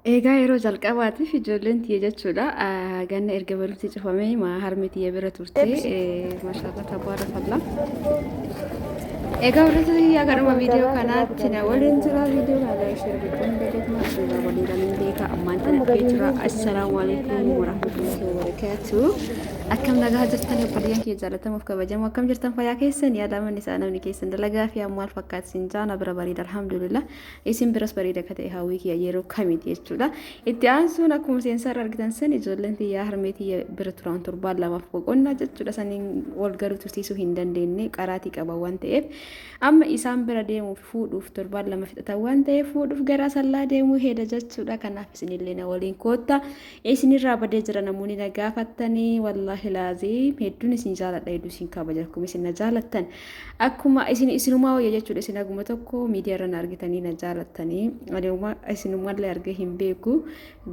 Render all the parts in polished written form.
Egaa yeroo jalqabaatiif ijoolleen tiyya jechuudha. Ganna erga barumsi cufamee harmi tiyya bira turte. Maashaallah tabaarakallah. Egaa warroota kiyyaa kanuma viidiyoo kanaatti na waliin jira. Viidiyoo kana like share gochuun hin dagatinaa. Isin waliin galuun beeka. Ammaan tana dhufee jira. Assalaamu alaikum warahmatullahi wabarakatuh. Akkam nagaa jirtan obboleeyyan kiyya jaallatamuuf kabajamoo akkam jirtan fayyaa keessan yaadaman isaa namni keessan dalagaa fi maal fakkaata isin jaana bira bareeda alhamdulillah. Isin biras bareeda akka ta'e hawwii kiyya yeroo kamiiti jechuudha. Itti aansuun akkuma seensarra argitan san ijoolleen tiyyaa harmee tiyya bira turan torbaan lamaaf boqonnaa jechuudha. Saniin wal garuu tursiisuu hin dandeenye qaraatii qaban waan ta'eef amma isaan bira deemuuf fuudhuuf torbaan 2 fixatan waan ta'eef fuudhuuf gara Asallaa deemuu heeda jechuudha. Kanaaf isinillee na waliin kootta. Isinirraa badee jira namoonni na gaafattanii wallaahi laaziim hedduun isin jaaladha hedduu isin kabaja akkuma isin na jaalattan akkuma isin isinumaa wayya jechuudha isin haguma tokko miidiyaa irra na argitanii na jaalattanii ani isinumallee argee hin beeku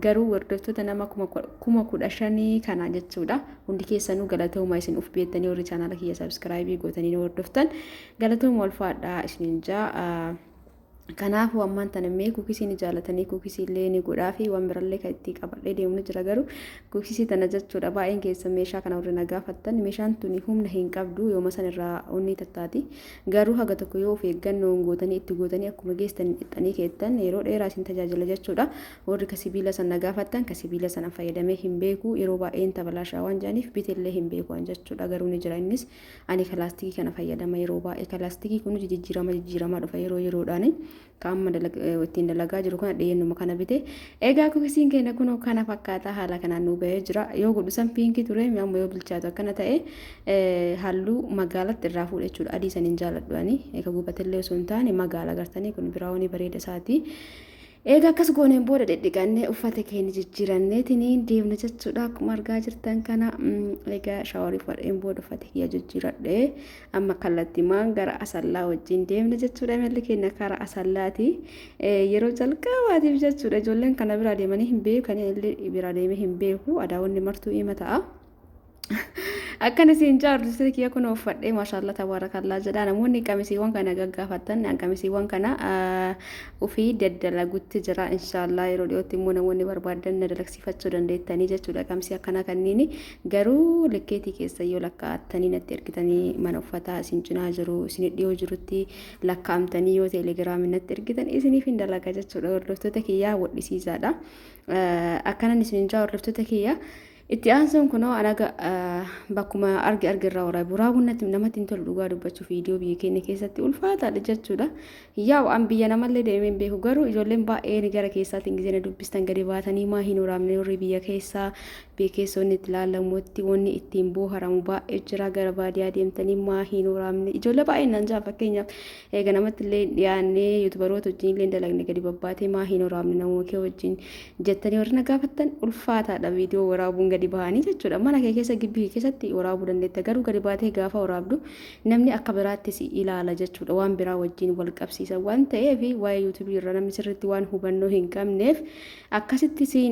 garuu hordoftoota nama 15,000 kana jechuudha hundi keessanuu galatooma isin uf beektanii warri chaanaala kiyya sabiskiraayibii gootanii na hordoftan galatooma ulfaadha isinin jaa. Kanaafuu ammaan tana mee kukisii ni jaalatanii kukisii illee ni godhaa fi waan birallee kan itti qabadhee deemu ni jira garuu kukisii tana jechuudha baay'een keessan meeshaa kana warri na gaafattan meeshaan tuni humna hin qabdu yooma san irraa onnii tattaati garuu haga tokko yoo of eeggannoon gootanii itti gootanii akkuma geestan dhixxanii keettan yeroo dheeraa isin tajaajila jechuudha warri ka sibiila san na gaafattan ka sibiila sana fayyadamee hin beeku yeroo baay'een tabalaashaa waan jedhaniif bitellee hin beeku an jechuudha garuu ni jira innis Ani ka laastikii kana fayyadama yeroo baay'ee. Ka laastikii kun jijjiirama jijjiiramaa dhufa yeroo yeroodhaan. Ka amma ittiin dalagaa jiru kana dhiyeennuma kana bite. Egaa kukisiin keenya kunoo kana fakkaata haala kanaan nu ga'ee jira. Yoo godhu san piinkii ture amma yoo bilchaatu akkana ta'e halluu magaalatti irraa fuudhe jechuudha. Adii san hin jaaladhu ani. Ka gubatellee osoo hin taane magaala gartanii kun biraawunii bareeda isaati. Eega akkas gooneen booda dhidhiqannee uffata keenya jijjiiranneetiniin deemna jechuudha. Akkuma argaa jirtan kana egaa shaaworii fudhadheen booda uffata kiyya jijjiiradhee amma kallattimaan gara Asallaa wajjin deemna jechuudha. Imalli keenya kara Asallaati. Yeroo jalqabaatiif jechuudha ijoolleen kana biraa deemanii hin beekan illee biraa deemee hin beeku adaawwanni martuu ima ta'a. Akkana siin jaa hordoftoota kiyya kun uffadhee maashaallah tabaarakallaa jedha namoonni qamisiiwwan kana gaggaafattan an qamisiiwwan kana ofii daddalagutti jira inshaallah yeroo dhiyootti immoo namoonni barbaadan na dalagsiifachuu dandeettanii jechuudha qamisii akkanaa kanniini garuu likkeetii keessa yoo lakkaa'attanii natti ergitanii mana uffataa isin cinaa jiru isin dhiyoo jirutti lakkaa'amtanii yoo teelegiraamii natti ergitan isiniif hin dalaga jechuudha hordoftoota kiyyaa wadhisiisaadha akkanan isin jaa hordoftoota kiyya. Itti aansuun kunoo anaga bakkuma arge arge irraa waraabe. Waraabuun natti namatti hin tolu dhugaa dubbachuuf viidiyoo biyya keenya keessatti ulfaataadha jechuudha. Yaa'u an biyya namallee deemee hin beeku garuu ijoolleen baay'een gara keessaatiin gisee na dubbistan gadi baatanii maa hin waraabne warri biyya keessaa biyya keessa wanni itti ilaalamutti wanni ittiin booharamu baay'ee jira gara baadiyaa deemtanii maa hin waraabne ijoollee baay'een nan jaa fakkeenyaaf eega namatti illee dhiyaannee yuutubaroota wajjin illee dalagne gadi babbaatee maa hin waraabne namuma kee wajjin jettanii warri na gaafattan ulfaataadha viidiyoo waraabuun gadi bahanii jechuudha. Mana kee keessa gibbii kee keessatti waraabuu dandeetta garuu gadi baatee gaafa waraabdu namni akka biraatti si ilaala jechuudha. Waan biraa wajjin wal qabsiisa waan ta'eef waa'ee yuutuubii irra namni sirriitti waan hubannoo hin qabneef akkasitti si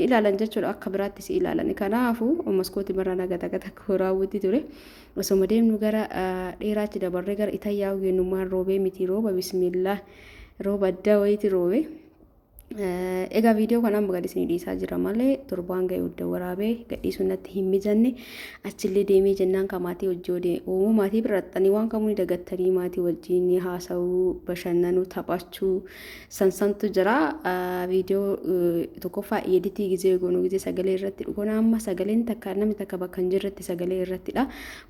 ilaalan jechuudha akka biraatti si ilaalan. Kanaafuu maskootii marraa naga takka takka waraabuutti ture. Osoma deemnu gara dheeraatti dabarree gara itayyaa geenyummaan roobee miti rooba bismillah rooba addaa wayiiti roobe. Egaa viidiyoo kana amma gad isinii dhiisaa jira malee torbaan ga'e hudda waraabee gadhiisuun natti hin mijanne achillee deemee jennaan ka maatii wajjii uumuu maatii bira dhaqxanii waan kamuu ni dagattanii maatii wajjin ni haasa'uu bashannanuu taphachuu sansantu jira viidiyoo tokkoffaa editii gizee goonuu gizee sagalee irratti dhugoona amma sagaleen takka namni takka bakka hin jirretti sagalee irrattidha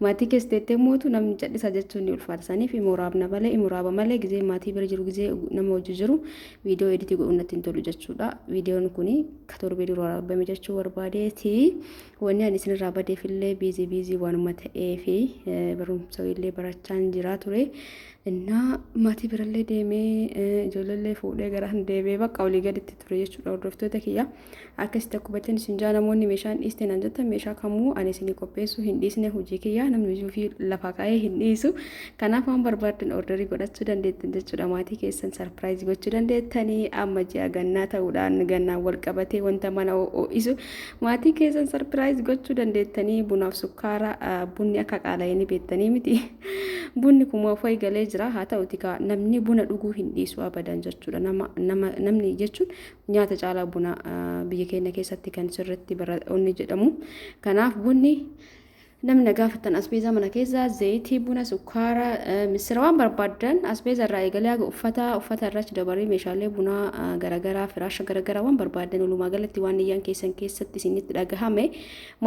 maatii keessa teettee mootu namni cadhisa jechuun ni ulfaata saniif imuraabna malee imuraaba malee gizee maatii bira jiru gizee nama hojii jiru Viidiyoo editii godhuun natti hin tolu jechuudha. Viidiyoon kun ka torbee dura waraabame jechuu barbaadeeti. Wanni ani isinirraa badeefillee biizii biizii waanuma ta'eefi barumsa illee barachaan jira ture. Innaa maatii birallee deemee ijoolleellee fuudhee garaan deemee bakka olii gaditti ture jechuudha hordoftoota kiyya. Akkasitti akka hubattan isin jaa namoonni meeshaan dhiiste naan jettan meeshaa kamuu ani isinii qopheessuu hin dhiisne hojii kiyyaa namni hojii ofii lafa kaa'ee hin dhiisu. Kanaaf waan barbaaddan orderii godhachuu dandeettan jechuudha maatii keessan sarpiraayiz gochuu dandeettanii amma ji'a ganna. Gannaa ta'uudhaan gannaan wal qabatee wanta mana ho'isu maatii keessan surprise gochuu dandeettanii. Bunaaf sukkaara, bunni akka qaala'ee ni beektanii miti. Bunni kuma ofii galee jira. Haa ta'uti kaa namni buna dhuguu hin dhiisu abadan jechuudha. Nama nama namni jechuun nyaata caalaa buna biyya keenya keessatti kan sirriitti onni jedhamu. Kanaaf bunni namni na gaafattan asbeezaa mana keessa zayitii, buna, sukkaara, misira waan barbaaddan asbeeza irraa eegalee haga uffata, uffata irratti dabaree meeshaalee bunaa garaagaraa, firaasha garaagaraa waan barbaaddan, walumaa galatti waan niyyaan keessan keessatti isinitti dhagahame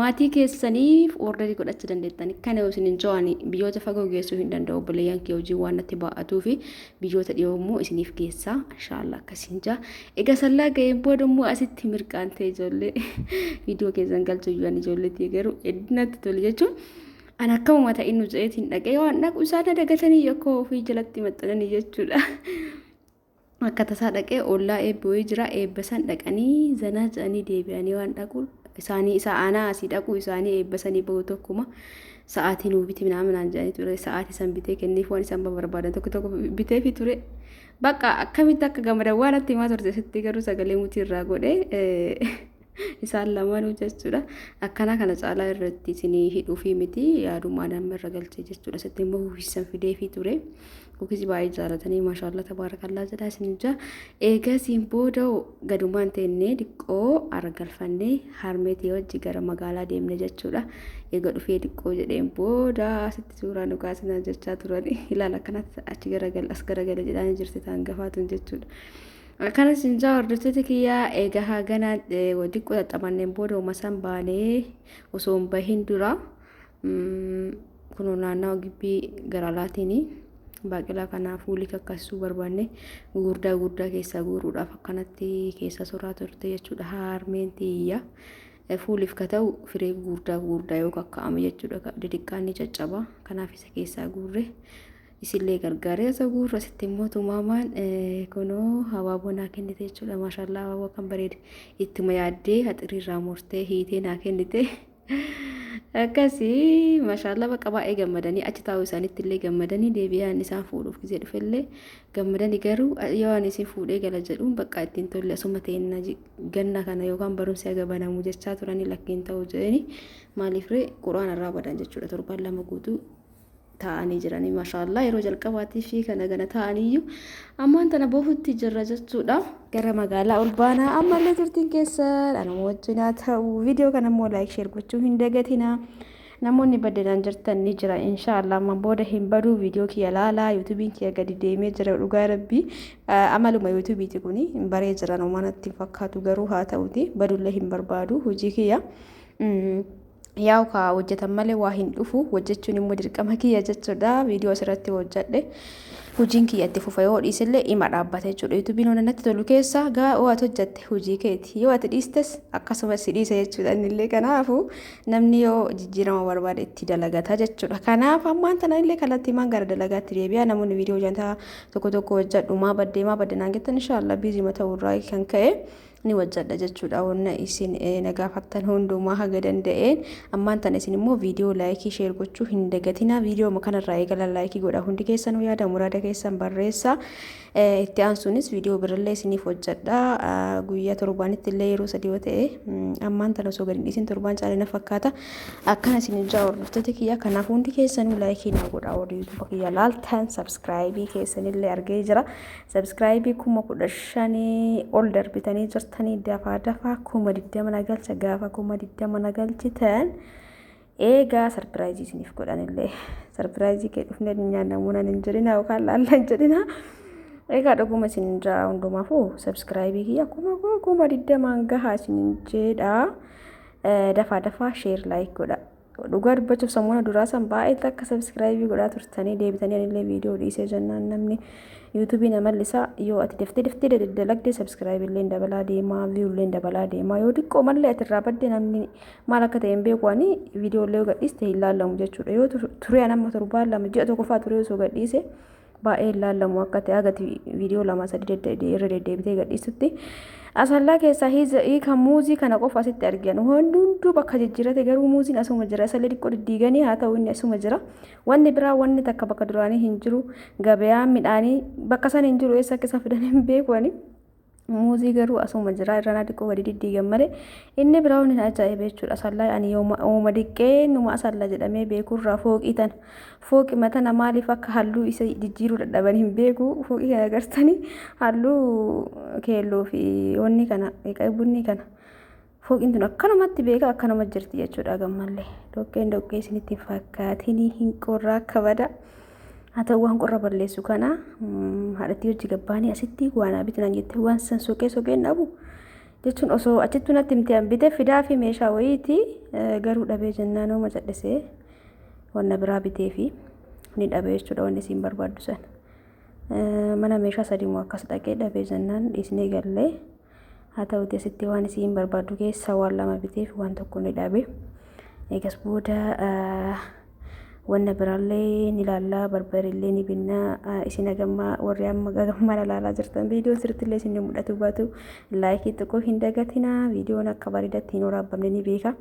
maatii keessaniif orderii godhachuu dandeettan. Kana yoo isin hin jo'ani biyyoota fagoo geessuu hin danda'u, obboleeyyan kee hojii waan natti baa'atuu fi biyyoota dhiyoo immoo isiniif geessaa inshaallah akkasiin jaa. Egaa sallaa ga'een booda immoo asitti mirqaan ta'e ijoollee viidiyoo keessan galchuu iyyuu ijoolleetti garuu hedduu tole jechuun an akkamuma ta'in nu je'eetiin dhaqee waan dhaqu isaan dagatanii yakka ofii jalatti maxxananii jechuudha. Akka tasaa dhaqee ollaa eebbi wayii jira, eebba san dhaqanii zanaa jedhanii deebi'anii waan dhaqu isaanii isa aanaa asii dhaqu isaanii eebba sanii bahu tokkuma sa'aatii nuu biti minaaminaan jedhanii ture. Sa'aatii san bitee kenniif, waan isaan barbaadan tokko tokko biteefi ture. Bakka akkamitti akka gammadan waan natti himaa turte sitti garuu sagalee mutii irraa godhe isaan lamaanuu jechuudha. Akkana kana caalaa irratti isinii hidhuufii miti, yaadumaa nama irra galchee jechuudha. Sitti immoo cookies fideefii ture. Cookies baay'ee jaalatanii, maashaallah tabaarakallaa jedhaa isin ija. Eegasiin booda gadumaan teennee diqqoo argalfannee harmeetii wajji gara magaalaa deemne jechuudha. Eega dhufee diqqoo jedheen booda asitti suuraa nu kaasinaa jechaa turan. Ilaala, akkanatti achi garagala as garagala jedhaan jirti ta'an gafaatun jechuudha. Akkanas hin jaa hordoftoota kiyyaa. Egaa hagana diqqoo xaxxabanneen booda uuma san baanee osoo hin bahin dura kunoo naannawa gibbii gara alaatiin baaqelaa kanaa fuulii kakkasuu barbaanne gurguddaa gurguddaa keessaa guuruudhaaf akkanatti keessa soraa turte jechuudha harmeen tiyya. Fuuliif ka ta'u firee gurguddaa gurguddaa yoo kakka'ame jechuudha, didiqqaan ni caccaba. Kanaaf isa keessaa guurre, isillee gargaaree isa guurra. Asitti immoo tumaamaan kunoo habaaboo naa kennite jechuudha. Maashallaa, habaaboo kan bareede ittuma yaaddee haxiriirraa murtee hiitee naa kennite. Akkasii maashallaa, bakka baay'ee gammadanii achi taa'uu isaaniitti illee gammadanii deebi'aan isaan fuudhuuf gisee dhufellee gammadanii, garuu yoo ani isin fuudhee gala jedhuun bakka ittiin tolle asuma ta'inna ganna kana yookaan barumsi haga banamu jechaa turanii, lakkiin ta'uu jedhanii, maaliif ree quraan irraa badan jechuudha. Torban 2 guutuu taa'anii jiranii, maashaallah, yeroo jalqabaatii fi kana gana taa'aniyyuu ammaan tana bohutti jirra jechuudha. Gara magaalaa ol baanaa. Ammallee turtiin keessan anuma wajjin haa ta'u. Viidiyoo kana immoo like, share gochuu hin dagatina. Namoonni baddanaan jirtan ni jira, inshaallah amma booda hin baduu. Viidiyoo kiyya laalaa, YouTubeiin kiyya gadi deemee jira. Dhugaa rabbii amaluma YouTubeiiti kuni hin baree jiran manatti hin fakkaatu, garuu haa ta'uti badullee hin barbaadu hojii kiyya. Yaa'u ka hojjetan malee waa hin dhufu, hojjechuun immoo dirqama kiyya jechuudha. Viidiyoo asirratti hojjedhe hojiin kiyya itti fufa, yoo dhiisillee ima dhaabbata jechuudha. YouTubeiin waan natti tolu keessa gaa yoo ati hojjette hojii keeti, yoo ati dhiistes akkasumas si dhiisa jechuudha innillee. Kanaafu namni yoo jijjiirama barbaade itti dalagata jechuudha. Kanaaf ammaan tana illee kallattii maan gara dalagaatti deebi'a. Namoonni viidiyoo hojjetaa tokko tokko hojjedhu, maa baddee maa badde naan jettan, inshaallah busy ta'uurraa kan ka'e ni hojjedha jechuudha. Wanna isin na gaafattan hundumaa haga danda'een. Ammaan tana isin immoo viidiyoo like, share gochuu hin dagatina. Viidiyoo kanarraa eegala like godha hundi keessanuu, yaada muraada keessan barreessa. Itti aansuunis viidiyoo birallee isiniif hojjedha. Guyyaa torbaanitti illee yeroo 3 yoo ta'e, ammaan tana osoo gadi hin dhiisin torbaan caalee na fakkaata. Akkana isin ijaa hordoftoota kiyya, kanaaf hundi keessanuu like naa godha. Warri YouTube kiyya laaltan subscribe keessanillee argee jira. Subscribe 15,000 ol darbitanii jirtanii, dafaa dafaa 20,000 na galcha. Gaafa 20,000 na galchitan eegaa surprise isiniif godhanillee surprise kee dhufnee nyaannamuun hin jedhina yookaan laalla hin jedhina. Egaa dhuguma isin jaa hundumaafuu subscribe kiyya 20,000n gahaa isin jedha. Dafaa dafaa share, like godha. Dhugaa dubbachuuf sammuuna duraa san baay'ee akka subscribe godhaa turtanii deebitanii anillee viidiyoo dhiisee jennaan namni YouTubeii na mallisa. Yoo ati daftee daftee dalagdee subscribe illee dabalaa deemaa, view illee dabalaa deemaa. Yoo xiqqoo mallee ati irraa badde namni maal akka ta'e hin beeku, ani viidiyoo illee yoo gadhiiste hin laallamu jechuudha. Yoo turee amma torbaan 2, ji'a tokko fa'aa turee osoo gadhiise baay'ee hin laallamu akka ta'e agati viidiyoo lama sadi irra deddeebitee gadhiistutti. Asallaa keessaa hiika muuzii kana qofa asitti argan. Hunduu bakka jijjiirate, garuu muuziin asuma jira. Isallee xiqqoo diddiiganii haa ta'u inni asuma jira. Wanni biraa wanni takka bakka duraanii hin jiru. Gabayaan midhaanii bakka sana hin jiru, eessa akka isa fidan hin beeku ani. Muuzii garuu asuma jira irra xiqqoo gadi diddiigan malee inni biraa wanni na ajaa'ibe jechuudha. Asallaa ani yooma diqqee numa asalla jedhamee beekurraa fooqii tana fooqii tana maaliif akka halluu isa jijjiiruu dadhaban hin beeku. Fooqii kana agartanii halluu keelloo fi wanni kana bunni kana fooqiin tun akkanumatti beeka akkanuma jirti jechuudha. Gammallee dhoqqeen dhoqqee isinitti hin fakkaatinii hin qorraa akka bada. Haa ta'u waan qorra balleessu kana haadhattii hojii gabbaanii asitti waan bitinaan jettee waan san soqee soqeen dhabu jechuun osoo achittuu natti himte an bite fidaa fi meeshaa wayiiti garuu dhabee jennaan hooma cadhisee wanna biraa bitee fi ni dhabe jechuudha wanni isiin barbaaddu san. Mana meeshaa sadii moo akkas dhaqee dhabee jennaan dhiisnee gallee haa ta'uti asitti waan isiin barbaaddu keessaa waan lama biteef waan tokko ni dhabe. Eegas booda wanna biraallee ni ilaallaa barbareellee ni binnaa isin hagammaa warri amma hagammaa ilaalaa jirtan viidiyoon sirriitti isin mul'atu baatu laayikii xiqqoo hin dagatinaa viidiyoon akka bareedatti hin waraabamne ni beeka.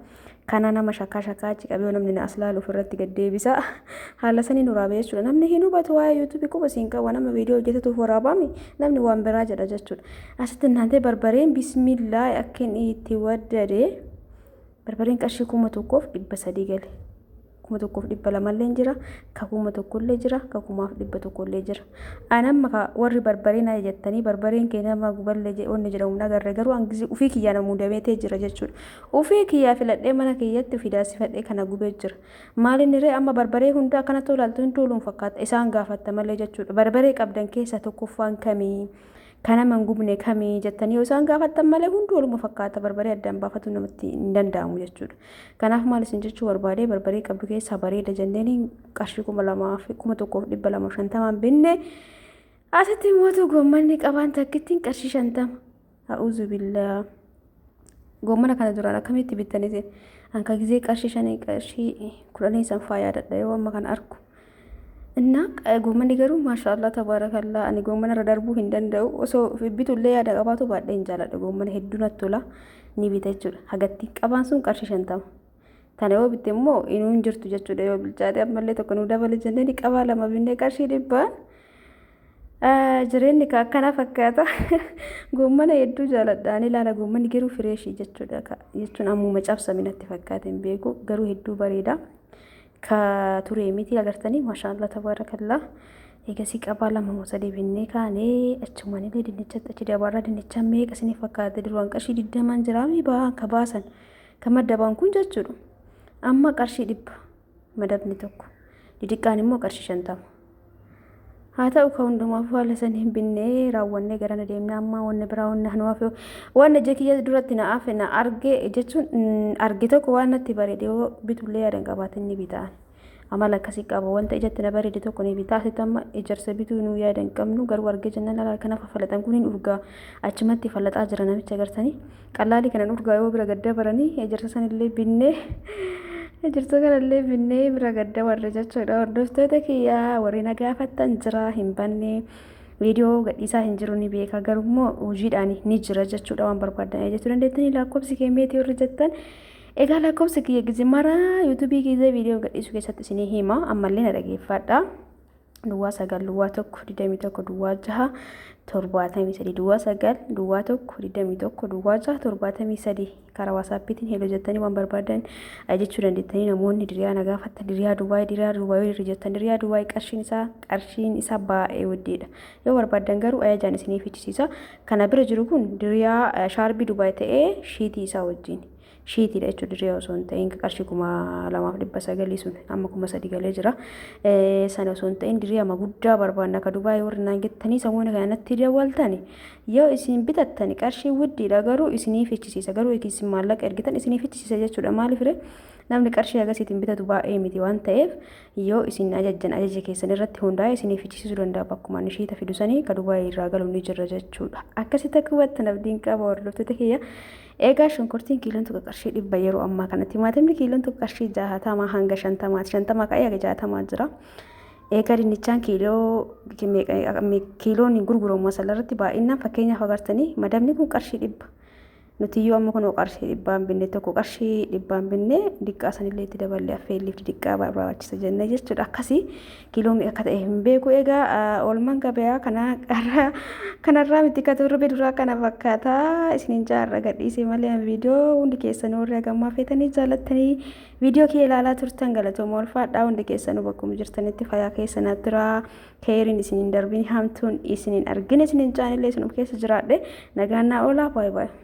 Kana nama shakkaa shakkaa achi qabee namni na as laalu ofirratti gad deebisa. Haala saniin waraabee jechuudha. Namni hin hubatu waa'ee yuutuubii quba siin qaba nama viidiyoo hojjetatuuf waraabame namni waan biraa jedha jechuudha. Asitti naantee barbareen bismillaa akka inni itti waddade barbareen qarshii 1300 gale. 1200 illee jira, ka 1000 illee jira, ka 1100 illee jira. Anamma ka warri barbaree na jettanii barbareen kee nama guballee wanni jedhamu nagarre garuu hangisi ufii kiyyaa na muudameetee jira jechuudha. Ufii kiyyaa filadhee mana kiyyatti ufii daasifadhee kana gubee jira. Maaliin ree amma barbaree hunda akkanatti olaaltu hin toluun fakkaata isaan gaafatta malee jechuudha. Barbaree qabdan keessaa tokkoffaan kamii? Kan nama hin gubne kamii jettanii yoo isaan gaafattan malee hunduu waluma fakkaata barbaree addaan baafatu namatti hin danda'amu jechuudha. Kanaaf maal isin jechuu barbaadee barbaree qabdu keessaa bareeda jenneen qarshii 2000 fi 1250 binne asitti mootu goommanni qabaan takkittiin qarshii 50. A'uuzu billaa. Goommana kana duraan akkamitti bittan isin? Anka gizee qarshii shanii qarshii kudhanii san faa yaadadha yoo amma kana arku. Innaa goommanni garuu maashaallah tabaarakallaa ani goommana irra darbuu hin danda'u osoo bitullee yaada qabaatu baadhee hin jaaladha goommana hedduu natti tola ni bita jechuudha. Hagatti qabaan sun qarshii 50. Tana yoo bitte immoo inuu hin jirtu jechuudha yoo bilchaate ammallee tokko nu dabale jennee ni qabaa lama binnee qarshii dhibbaan. Jireenyi ka akkana fakkaata. Goommana hedduu jaaladha. Ani ilaala goommanni garuu fireeshii jechuudha. Jechuun ammuma cabsame natti fakkaate hin beeku. Garuu hedduu bareeda. Ka turee miti agartanii maashaallah tabaarakallaa. Egasii qabaa lama moo sadii binnee kaanee achumaan illee dinnichatti achi dabaarraa dinnicha meeqa isiniif fakkaate duraan qarshii 20n jiraamii ba'aan ka baasan ka maddabaan kun jechuudha. Amma qarshii 100 madabni tokko didiqqaan immoo qarshii 50. Haa ta'u ka hundumaaf haala san hin binnee raawwannee garana deemnee amma wanni biraa wanni nu hafe waan ija kiyya duratti na hafe na arge jechuun arge tokko waan natti bareede yoo bitullee yaada hin qabaatin ni bitaan. Amala akkasii qaba wanta ijatti na bareede tokko ni bitaa asitti amma ejersa bituu nuu yaada hin qabnu garuu argee jennaan alaa kana faffalaxan kun hin urgaa achumatti fallaxaa jira namicha agartanii qallaalii kanan urgaa yoo bira gadda baranii ejersa sanillee binnee ejersa kanallee binnee bira gadda warra jechuudha hordoftoota kiyyaa warri na gaafattan jira hin banne viidiyoo gadhiisaa hin jiru ni beeka garuu immoo hojiidhaan ni jira jechuudha waan barbaadan jechuu dandeettanii lakkoofsi kee meetii warri jettan Egaa lakkoofsa kiyya gize maraa yuutuubii gize viidiyoo gadhiisuu keessatti isinii hima ammallee na dhageeffadha. Duwwaa 9 duwwaa 1 21 duwwaa 6 73 duwwaa 9 duwwaa 1 21 duwwaa 6 73 karaa waasaappiitiin heloo jettanii waan barbaadan jechuu dandeettanii namoonni diriyaa na gaafattan diriyaa Dubaay diriyaa Dubaay warri jettan diriyaa Dubaay qarshiin isaa baay'ee wuddiidha. Yoo barbaaddan garuu ajajaan isinii fichisiisa. Kana bira jiru kun diriyaa shaarbii Dubaay ta'ee shiitii isaa wajjin. Shiitiidha jechuudha diriyaa osoo hin ta'in qarshii 2900 sun amma 3000 galee jira. Sana osoo hin ta'in diriyaa guddaa barbaanna ka Dubaay warri naan jettanii samuuna kana natti dawwaltani yoo isin bitattani qarshii wuddiidha garuu isinii fichisiisa garuu isin maallaqa ergitan isinii fichisiisa jechuudha maaliif ree namni qarshii agasiitiin bitatu baay'ee miti waan ta'eef yoo isin ajajjan ajaja keessan irratti hundaa'e isinii fichisiisuu danda'a bakkuma inni shiita fidu sanii ka Dubaay irraa galu ni jira jechuudha. Akkasitti akka hubattan abdiin qaba hordoftoota kiyya. Egaa shunkurtiin kiiloon tokko qarshii 100 yeroo ammaa kana timaatimni kiiloon tokko qarshii 60 hanga 50ti 50 ka'ee haga 60 jira. Egaa dinnichaan kiiloo kiiloon gurguramu asala irratti baay'inaan fakkeenyaaf agartanii madabni kun qarshii 100. Nutiyyuu amma kunoo qarshii dhibbaan binne tokko qarshii dhibbaan binne diqqaa sanillee itti daballee affeelliif diqqaa barbaachisa jenne jechuudha. Akkasii kiiloo meeqa akka ta'e hin beeku. Egaa oolmaan gabayaa kanarraa miti ka torbee duraa kana fakkaata. Isiniin jaarra gadhiisee malee viidiyoo hundi keessanuu warri hagammaa feetanii jaalattanii viidiyoo kee ilaalaa turtan galatooma ulfaadhaa hundi keessanuu bakkuma jirtanitti fayyaa keessanaa turaa. Keeriin isin hin darbin hamtuun isin hin argin isiniin jaanillee isin of keessa jiraadhe nagaan naa oolaa baay'ee baay'ee.